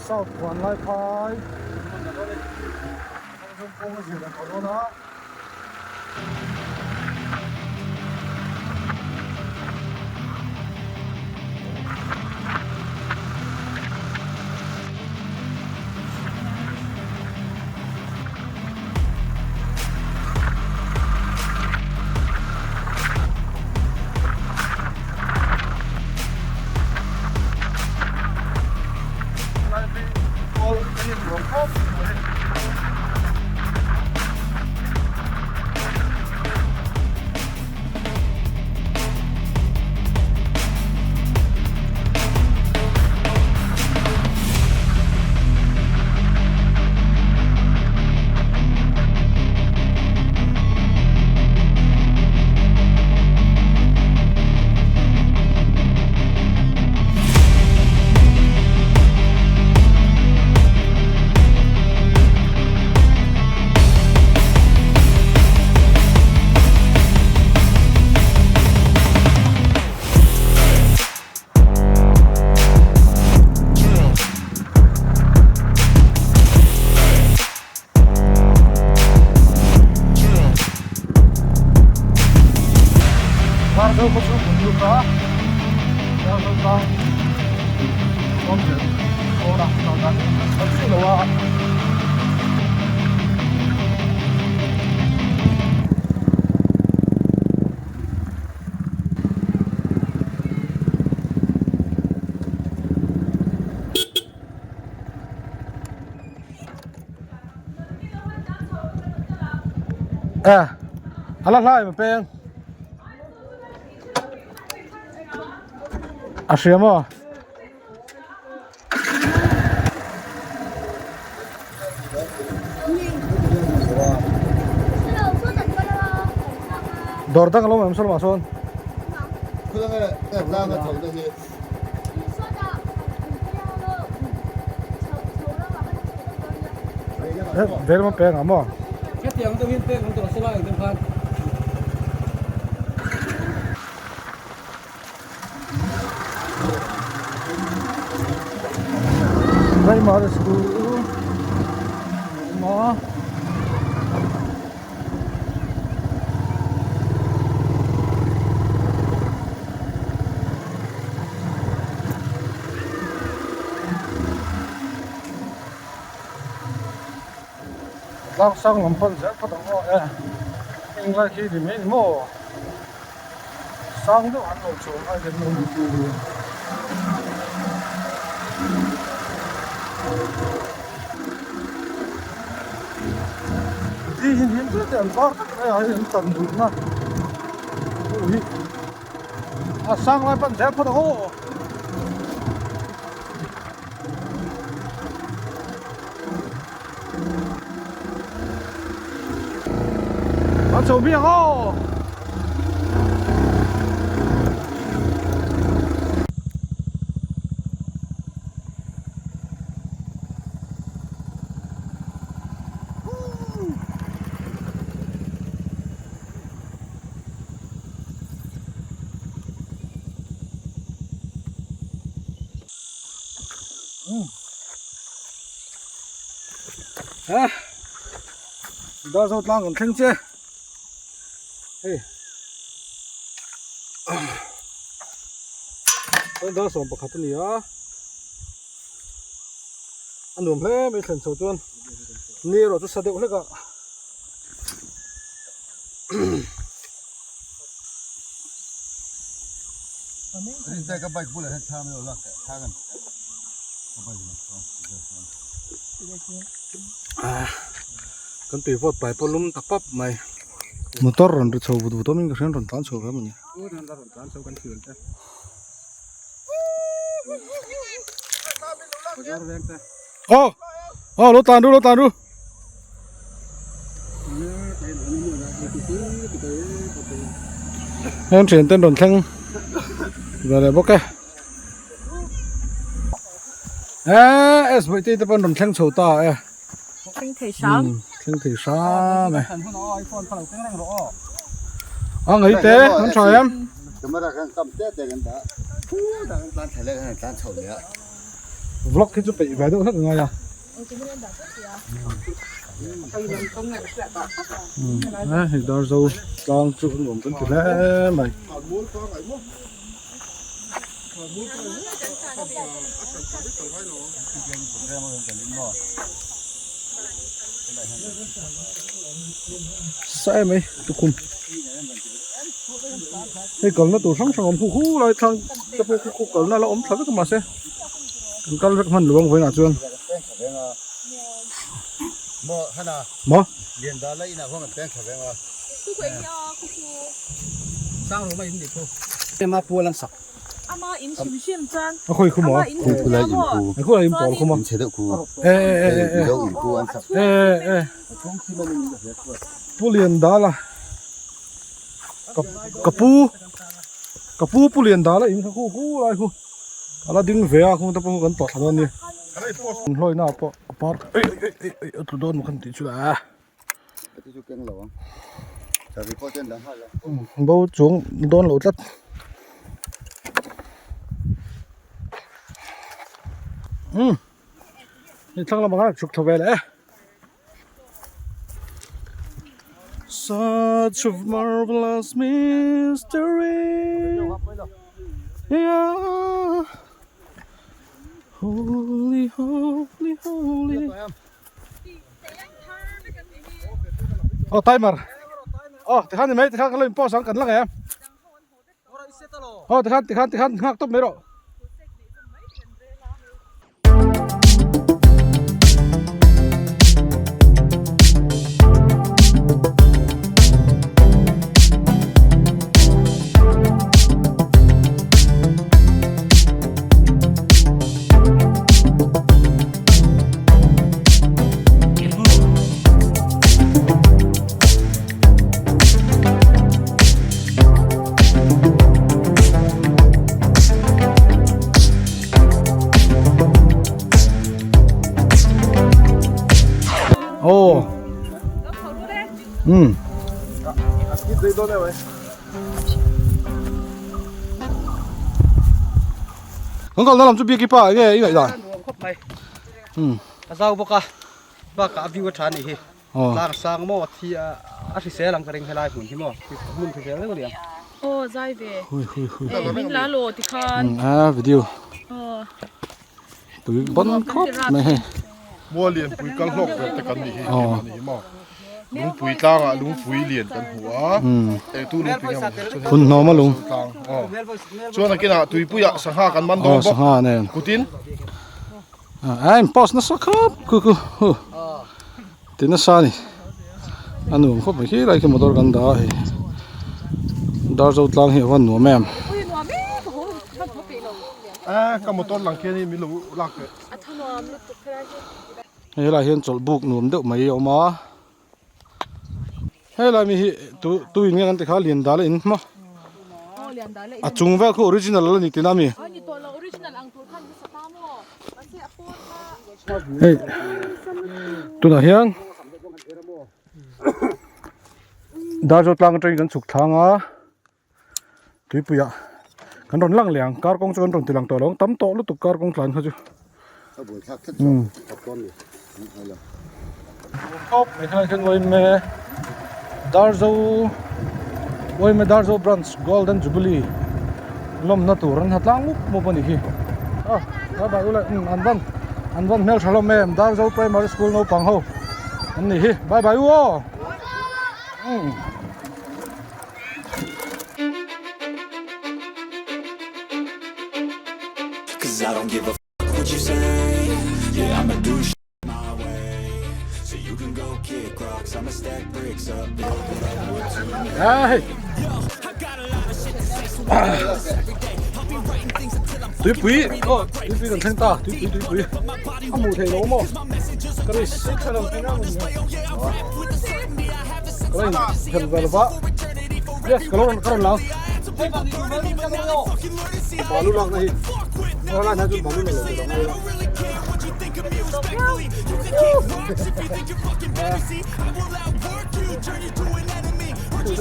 South Vanlaiphai kawng kawng a zir a tawh dawn a. Darzo khaw chu kan lut a, Darzo tlang awm leh dawn a, kal dan a tha chiah lo a. À, ala hlai mà peng. A hria maw? Dawr dang a lo awm em saw lamah sawn? Vela peng ang maw? Primary school maw? Tlang sang lam pan zel phawt ang aw e heng lai khi ni mai ni maw sang deuh an lo chuang ai hian lo ni Ti hi hnim te te an var vek mai a hei an tan duh na hi a sang lai pan zel phawt ang aw. An chho biak aw. Ha Darzo tlang kan thleng che hei chuan dar 11 a ni a a nuam hle mai thlen chho chuan ni erawh chu sa deuh hlek a. Kan tui vawt pai pawh lum ta pap mai motor rawn ri chho vut vut awmin ka hriat rawn tlan chho ve a ni. Aw aw lo tlan ru lo tlan ru. Heng thian ten rawn thleng ve leh bawk e eh S Bawihtei te pawh an rawn thleng chho ta e thleng thei hram thleng thei hram e a ngei te an tha em Vlog hi chu peih ve deuh hlek a ngai a. Hei Darzo tlang chu nuam kan ti hle mai. Sa em mai tukhum hei kalna tur hrang hrang a awm khu khu lai thlang te pawh khu khu kalna la awm thla vek a mahse kan kal vek hman lo ang vawiinah chuan maw. A khawi khu maw? A khawi in pawl khu maw? E e e e e e e Pu Liandala ka ka pu ka pu Pu Liandala in kha khu khu lai khu a la ding ve a khung te pawh khu kan tawh thla dawn a ni hlawina pawh a par ei ei ei ei a tlu dawn maw khan tih chu a. Bo chuang dawn lo tlat. Umm hei thlang lamah khan a chhuk thla ve leh e. Such a marvelous mystery yeah holy holy holy. Aw timer aw tikhan ni mai tikhan ka lo in pause ang kan la ngei a aw tikhan tikhan tikhan nghak tawp mai rawh. Oh. Hmm. Kan kalna lam chu biak i pa enge i ngaih dan? Nuam khawp mai. A zau bawk a, bakah a view a tha a nih hi. Tlang sang maw thi a hrisel ang ka ring helai hmun hi maw hmun hrisel deuh a ni ang. Aw zai ve. Eh min la lo tikhan. A video. Tui ban khawp mai hei. Mual lianpui kal hlawk ber te kan nih hi tih a ni maw. Lungpui tlangah lungpui lian kan hmu a, engtu lungpui nge maw chuan Phun hnawm a lung. Tlang aw. Chuan a kinah tuipuiah sangha kan man dawn bawk. Sangha nen. Kutin. A in post nasa khawp khu khu hu. Ti nasa a ni. A nuam khawp mai khi lai khi motor kan dah a hei. Darzo tlang hi a van nuam em. A ka motor lang khian in min lo lak teh. Hei helaiah hian chawlh buk nuam deuh mai a awm a helai mi hi tu tu in nge kan ti kha lian dal a in hma a chung vel khu original a la ni tihna a mi hei tunah hian Darzo tlang atangin kan chhuk thlang a. Tuipuiah kan rawn lang leh ang kar kawng chu kan rawn ti lang tawh lo ang tam tawh lutuk kar kawng tlan kha chu. Khawp mai khan khan uaime Darzo uaime Darzo branch golden jubilee lawmna tur an ha tlang mup mup a ni hi a bye bye ule an van an van hmeltha hlawm em Darzo primary school naupang ho an ni hi bye bye u aw. Tuipui aw tuipui kan thleng ta tuipui tuipui a hmuh theih loh maw ka ri ka lo inphelh ve lova yes ka lo rawn ka rawn lang balu lakna hi helai hian chuan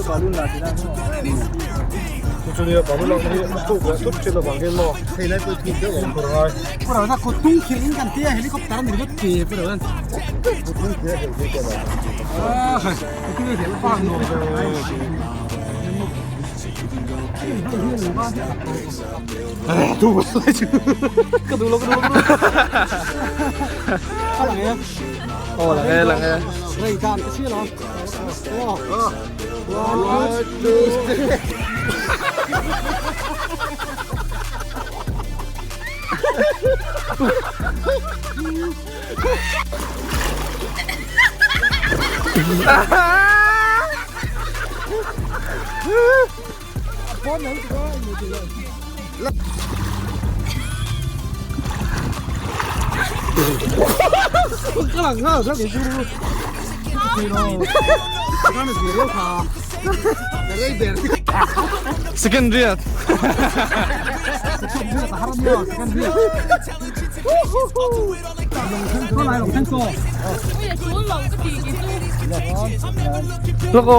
balu la lo tur a ngai a Chu chu nia balu lakna hi a thuk leh thut thin avang hian maw Hei lai pawh thuk deuh awm phur ngai. Pu Rona kut tung khirh in kan tia helicopter a ni ringawt ke Pu Rona. Kut tung khirh a hel thei te mai. Ah hai kut tung khirh a hel nuam ve. Tu lai chu ka duh lo ka duh lo. A lang e. Aw lang e lang e. Rei dan ka hria lo. One, two, three. Second riat. Loco.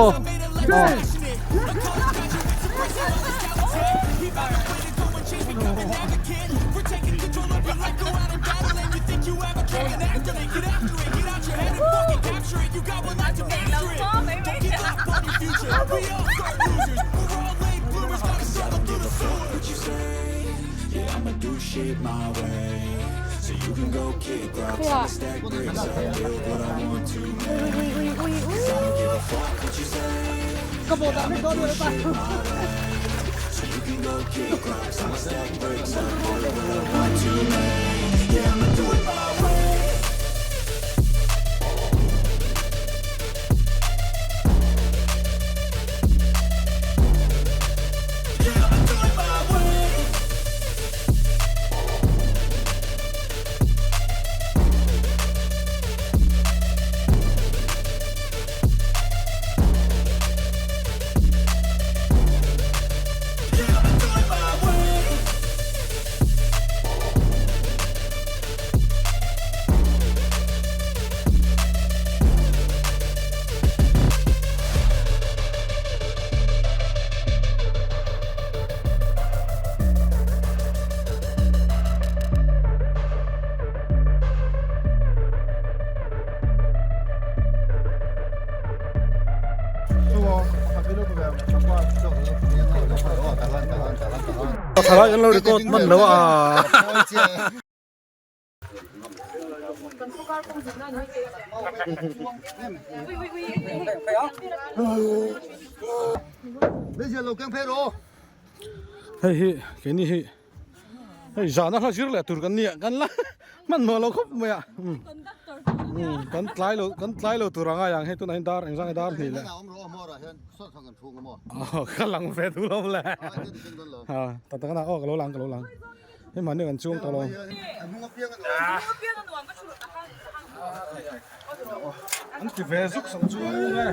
Thlalak an lo record hman lo a. Hei hi keini hi hei zana hla zir leh tur kan nia kan la hmanhmawh lo khawp mai a kan tlai lo kan tlai lo tur anga yang hei tunah hian dar engzang nge dar hnih leh ka lang ve duh lo le tak tak a aw ka lo lang ka lo lang. Hei mahni kan chuang tawh lo. An ti ve zuk sang chu nge.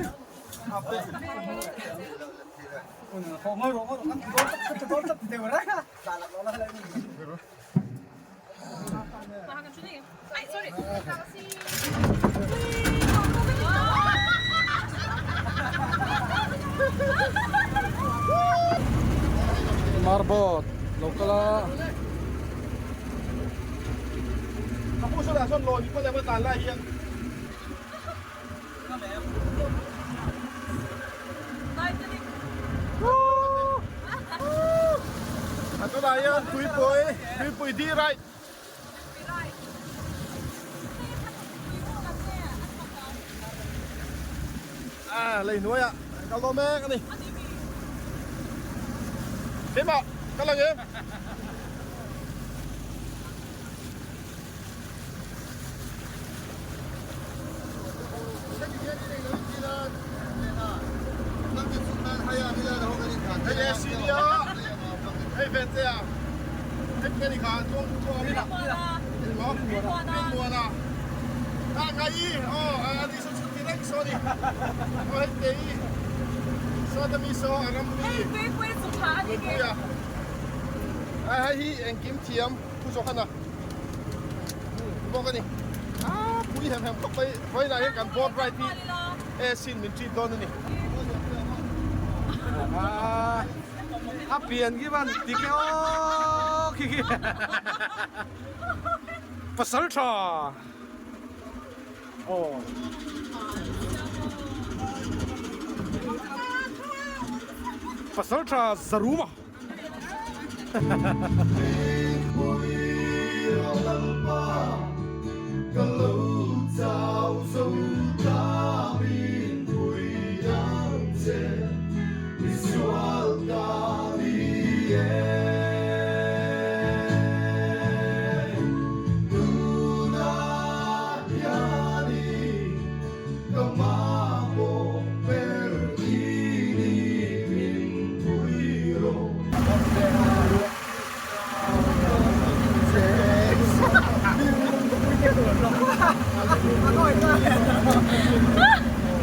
Marbot lo kal a. À, lei hnuai ah kal dawn mek a ni. Keimah ka lang em? Hei e Sinia, hei Ventea, hei Kenny kha chuang chuang a mi Rinmuana, ah Kai aw a ni saw chhun ti reng saw ni, aw hei Tei saw ta mi saw a ram mi Nunpuia, hei hi engkim thiam thu zawk a na. bawk a ni a pui hem hem khawp mai vawiinah hian kan boat ride hi AC in min treat dawn a ni. A pian khi van dik e aw khi khi. Pasal tha. Aw. Pasal tha Zaruma.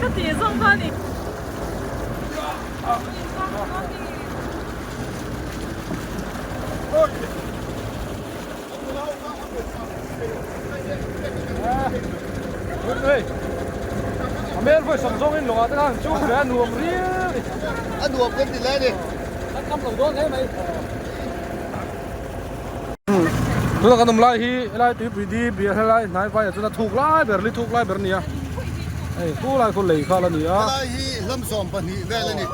Ka tih zawng kha a ni. A hmel vawi sawm zawng in lawngah te khan chu ve a nuam riau a ni. A nuam kan ti lai a ni. Kan kam lo dawn hle mai. Tuna kan awm lai hi helai tuipui dip bial helai hnai vai ah chuan a thuk lai ber li thuk lai ber a ni a. Hei khu lai khu lei khal a ni a. Helai hi hlam 12 vel a ni.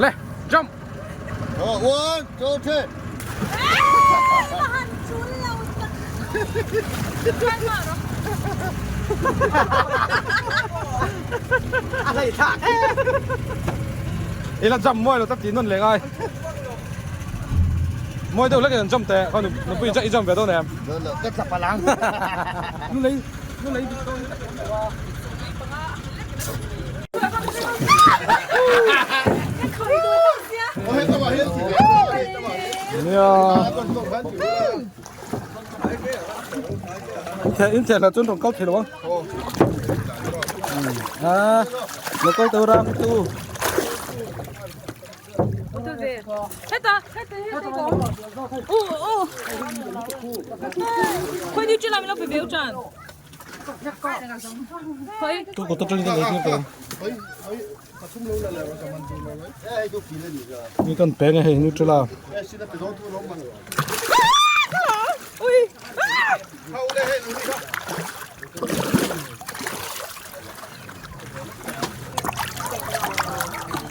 Le jump. One, two, three. I la jump mawi lo tak tih nawn leh ngai. Mawi deuh hlek in an jump teh. Kha nupui i jump ve dawn em? Ka tla palang. Nu lei nu lei dik dawn tak awm lo a. Nia. In theh lah chuan rawn kal thei lo ang. A lo kal tawh rang tu. Tu ko tang ka nei ta. Ni kan peng hei nu chula.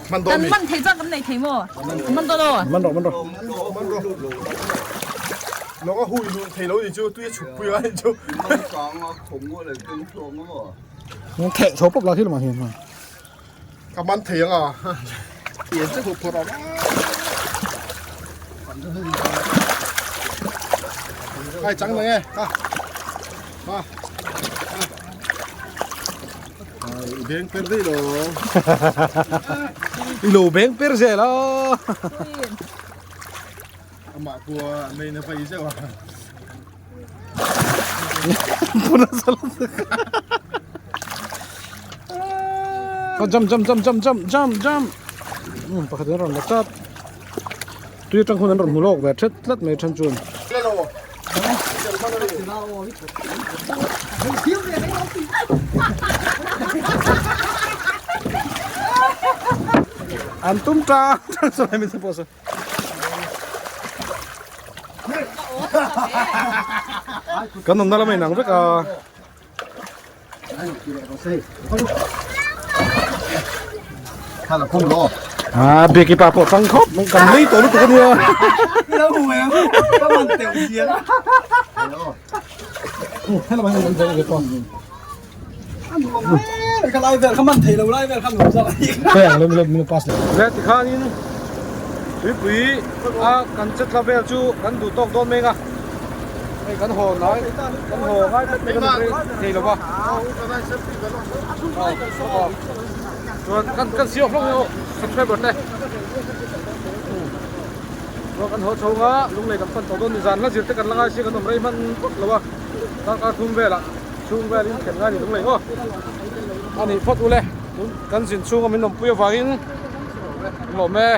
Kan man thei chuan kan nei thei maw? Man dawn aw. Man rawh man rawh. Lawng a hui luh thei lo ni chu tui a chhuk pui a ni chu. Theh chho pawp la thil mah hian. Ka man thei ang a. Ai chang nang e. Ha. Ha. Ai beng per dei lo. I lo beng per zel a. Amah kua nei na vai zeuh a. Puna salat. Ko jump jump jump jump jump jump jump. Pakhat in rawn la chat. Tui atang hun an rawn hmu lawk ve thet tlat mai than chuan. An tum tang tang chuan min pawh Kan awmna lam a inang vek a. A biaki pa pawh tang khawp mai kan lei tawh lutuk a nia. Hello Tikhanin tuipui a kan che tla vel chu kan duh tawk dawn mek a, hei kan haw ngai kan haw ngai tlat mai kan rei thei lo va, chuan kan kan siam hlawk hlawk subscriber te chuan kan haw chho nga lunglei kan pan tawh dawn ni zan hla zir te kan la ngai sia kan awm rei hman vak lo a darkar thum velah. Chhung vel in thlen ngai ni lung lei aw. A nih phawt ule kan zin chhunga min awmpui avangin lawm e.